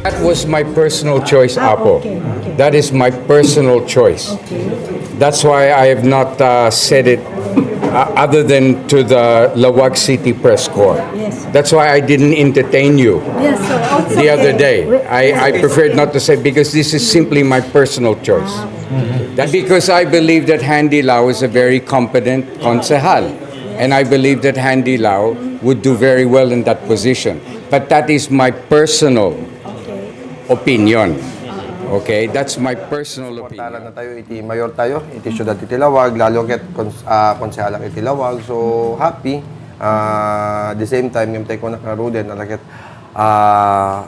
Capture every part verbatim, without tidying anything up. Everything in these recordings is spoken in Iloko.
That was my personal choice, Ah, Apo. Okay, okay. That is my personal choice. Okay. That's why I have not uh, said it uh, other than to the Laoag City Press Corps. Yes. That's why I didn't entertain you Yes, sir. Oh, it's the other okay. day. We- I, I yes. preferred not to say because this is simply my personal choice. That because I believe that Handy Lao is a very competent konsehal. And I believe that Handy Lao would do very well in that position. But that is my personal Okay. opinion. Okay, that's my personal Suportaran opinion. na tayo iti mayor tayo, iti siyudad iti Laoag, lalo ket kons- ah, konsehalak iti Laoag. So, happy. Ah, the same time, ngem tayo kunak nga Ruden, ala ket, ah,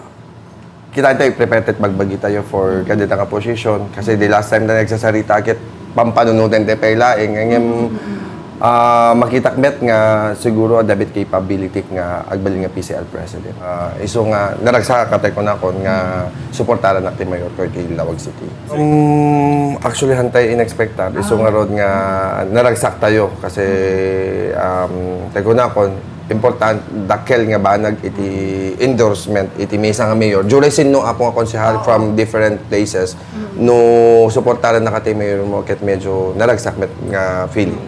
kita tayo, prepare tayo, magbagi tayo for kadita nga position. Kasi the last time na nagsasarita ket pampanunoten tayo pay laeng. Ngem, ah, makitak met nga siguro adda met capability nga agbalin nga P C L president. Ah, isu nga naragsak tayo kunakon nga suportaran ti mayor ko iti Laoag City. Um, actually, hantay inexpected. Isu nga rod nga naragsak tayo kasi, um, tayo kunakon, important, dakkel nga banag iti endorsement iti maysa nga mayor. July sinno, apo, nga konsehal from different places. No suportaran na ka ti mayor mo, ket medyo naragsak met nga feeling.